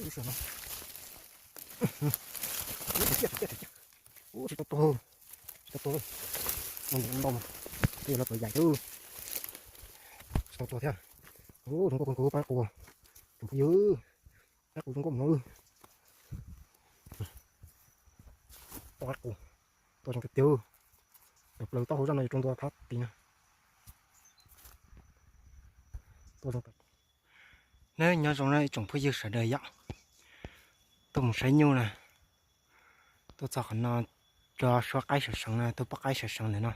Lub sij hawm no, ub, tsis tau tuag, tsis tau tuag li. Ntau mas, twb yuav los pawv yaim thiab. Tsis tau tuag thiab. Ub, zoo nkauj kawg nkaus, pab qus, tsoom phooj ywg, pab qus zoo nkauj mus no. Tau qus, tuaj zoo tiag tiag. Tawm plaws taub hau zaj no yuav rau ntua phab tid na. Tuaj zoo. Neb nyob zoo na ib tsoom phooj ywg sawv daws yom. Tuaj mus saib nyuj na. Tuaj txog qhov no, tso suab qaib sawv seev na, tuaj pom qaib sawv seev ntawm no.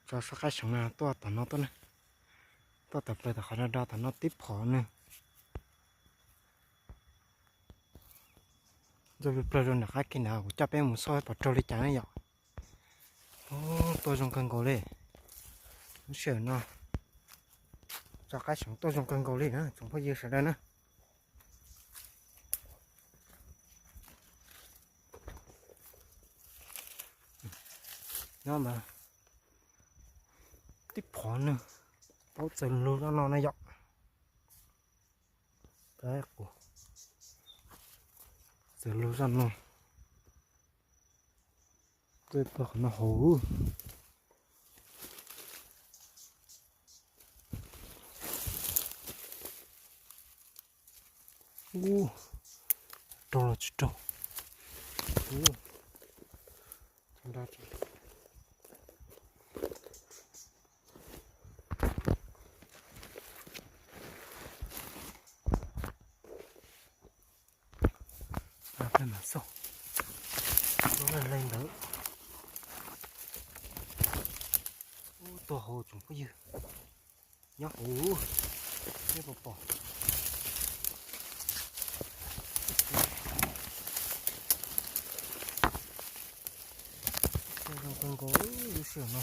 Tso suab qaib seev na, tuaj tom no tuaj na. Tuaj tawm plaws tom qhov no do tom no tib phom na. Ntxuav plaws rau nram qab kiag ntawd kuv coj peb mus xauj pom raug li cas na yom. Ub, tuaj zoo kawg nkaus li. Lub sij hawm no tso qaib seev tuaj zoo kawg nkaus li na tsoom phooj ywg sawv daws na. Nyob ntawd tib phom nws paub txawm lug zoj no na yom. Txawm lug zoj no. Tuaj qhov no hauv. Ub, raug los tsis raug. Ub, peb mam xauj. Tuaj lawm ntawd. Ub, tuaj hauv tsoom phooj ywg. Nyob hauv, neb puas pom? Zoo kawg nkaus lub sij hawm no.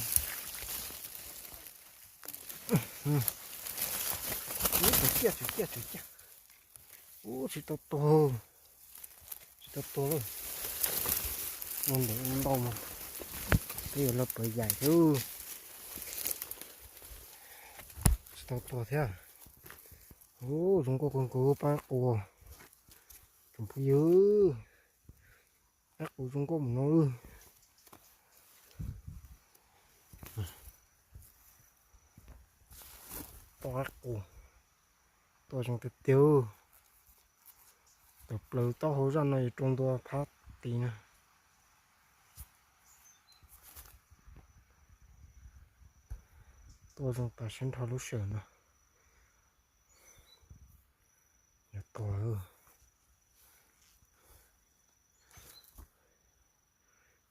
Ub, tsawv ciaj, tsawv ciaj, tsawv ciaj. Ub, tsis tau tuag, tsis tau tuag li. Ua ntawm ntau mas, twb yuav los pawv yaim thiab. Tsis tau tuag thiab. Ub, zoo nkauj kawg nkaus pab qus, tsoom phooj ywg. Pab qus zoo nkauj mus no. Tau pab qus, tuaj zoo tiag tiag. Tawm plaws taub hau zaj no yuav rau ntua phab tid na. Tuaj zoo tas siab nrho lub sij hawm no. Yuav tuag,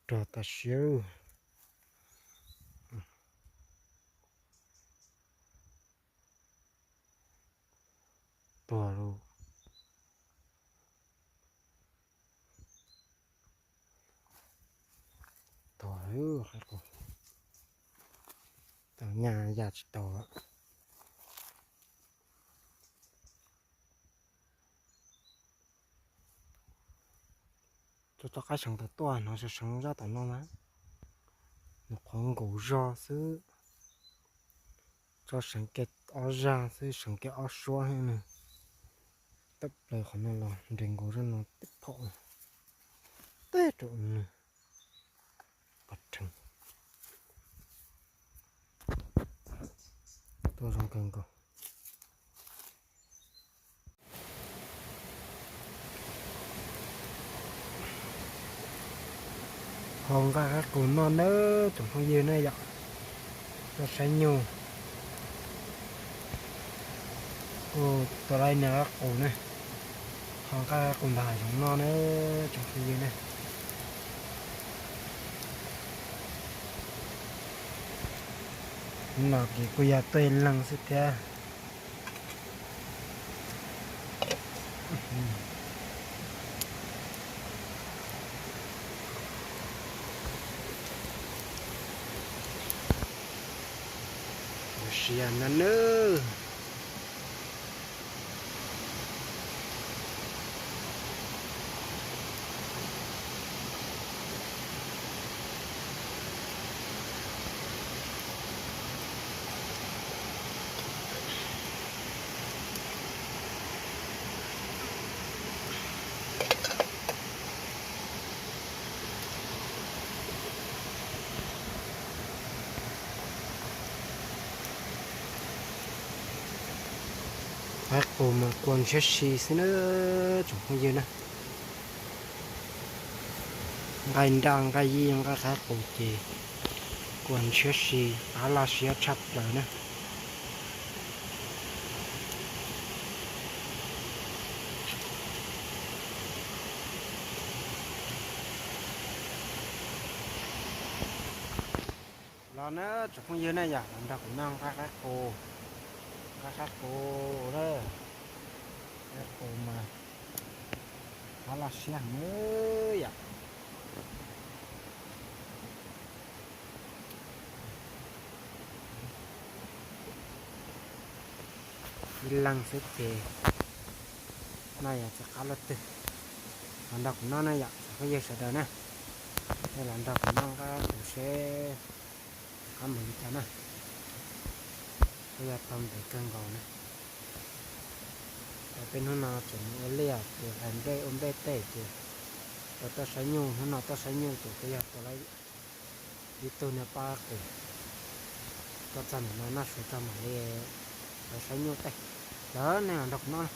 rog tas siab. Tuag lauj. Tuag, tau nyaj ya tsis tau. Tso tso qaib seev tawm tuaj hnov seev seev zaj tom no na. Nws qhuav nkaus zog xwb. Tso seev kiag ob zaj xwb, seev kiag ob suab xwb na. Tawm plaws qhov no los nres nkaus zaj no tib phom. Teb rau nws pov rheev. Tuaj zoo kawg nkaus. Ho nqa qab qus noj nawb tsoom phooj ywg na yom. Tuaj saib nyuj. Tus lawv nqa qab qus na. Ho nqa qab qus ntag, zoo noj nawb tsoom phooj ywg na. No ces kuj yog tuaj ib leeg xwb thiab. Sia na nawb. Qaib qus mas kua ntshiab si xwb na tsoom phooj ywg na. Nqaij nraj nqaij yij nqaij qaib qus ces kua ntshiab si, qab laj siab tshaj plaws na. Los na tsoom phooj ywg na yom, los nrog kuv noj nqaij qaib qus, nqaij qaib qus na, qaib qus mas qab laj siab heev na yom. Ib leeg xwb ces noj yog tsis qab luaj twg. Los nrog kuv noj na yom tsoom phooj ywg sawv daws na, nej los nrog kuv noj nqaij qus seb qab mus li cas na. Kuj yog tau ntev kawg nkaus na. Ces peb hnub no tseem mus ua liaj ces hlais nplej ua nplej tej ces tau tuaj saib nyuj, hnub no tuaj saib nyuj ces kuj yog tau ib tug niag paj qus. Tuaj txog ntawm no noj su tso mam li lawv saib nyuj tej. Lawv nej los nrog kuv noj na.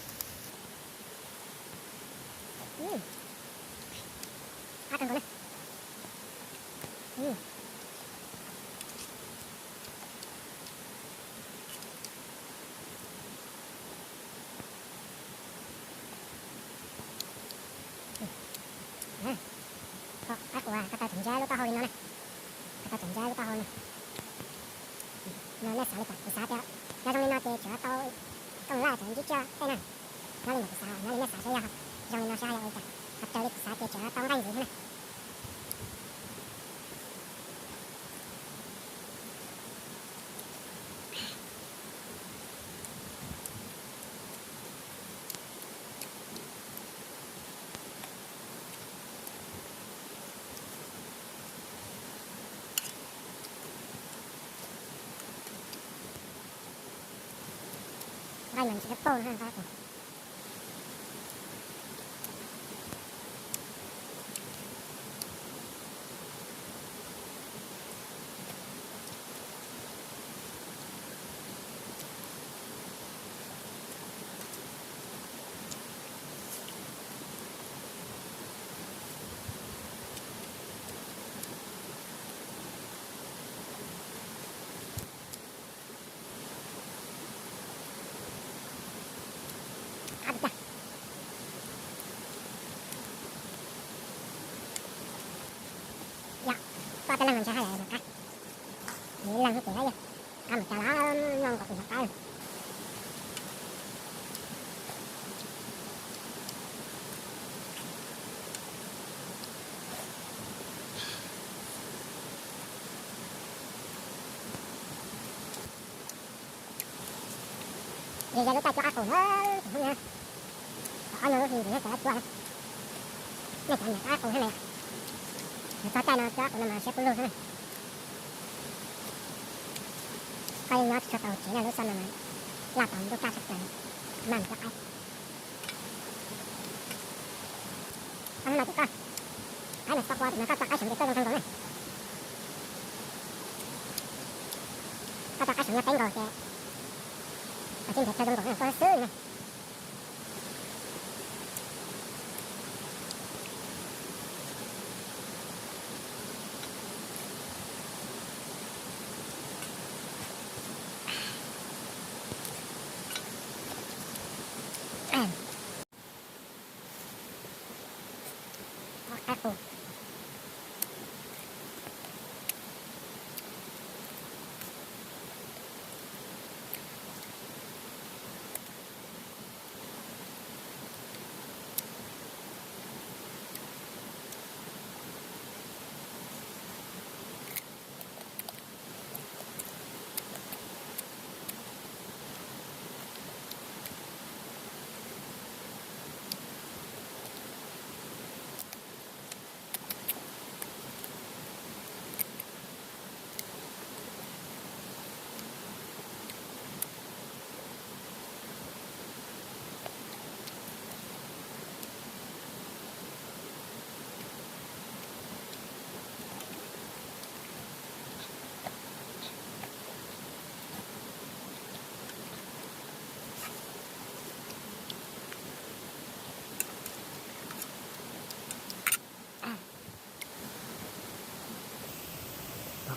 Qaib qus, koj tau txawm ntsia lub taub hau li no na. Koj tau txawm ntsia lub taub hau no. No nej xav li cas? Kuv xav tias nyob zoo li no ces tseem tau kooj laj tseem ntsib tsiaj tej na. Nyob li ntawm kuv xav, nyob li nej xav seb yog zoo li no seb ho yog ua li cas. Ho raws li kuv xav ces tseem tau nqaij ntxiv thiab na. Nqaij mas tsis tau pauj no. Qab tiag tiag. Yog, koj tej leeg mas ntshe haj yam qab, ib leeg thiab ces qab yog, qab mus cas los mloog nkaus tus nyuam qaib. Yog lub caij cuab qaib qus na, tsoom phooj ywg, tau ob nyuag lub hli ntxiv thiab tau cuab na. Nej cov nyiam cuab qaib qus thiab na yom? Yog txog caij no cuab qaib qus no mas siab pub lug xwb na. Koj yeej nyob tsis tshua tau tsev na, lub xyoo no mas laj tau ntuj kaj tshaj plaws, maj mus cuab qaib. Ob hnub no ces koj, qaib mas tsis tau qua, tus no koj tso qaib seem ces tuaj zoo kawg nkaus na. Koj tso qaib seem yog peb nkaus ces, tsis nrhiav chaw zoo nkaus na, tuaj xwb na. Qaib qus.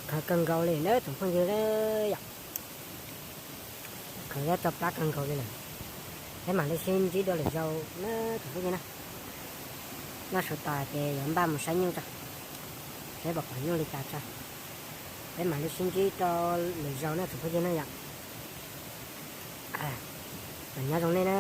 Khaws kawg nkaus li na tsoom phooj ywg na yom. Khaws tau plab kawg nkaus li lawm. Peb mam li sib ntsib dua lwm zaus na tsoom phooj ywg na. Noj su tas ces yuav npaj mus saib nyuj tso, saib puas pom nyuj li cas tso. Peb mam li sib ntsib rau lwm zaus na tsoom phooj ywg na yom. Nyob zoo nej na.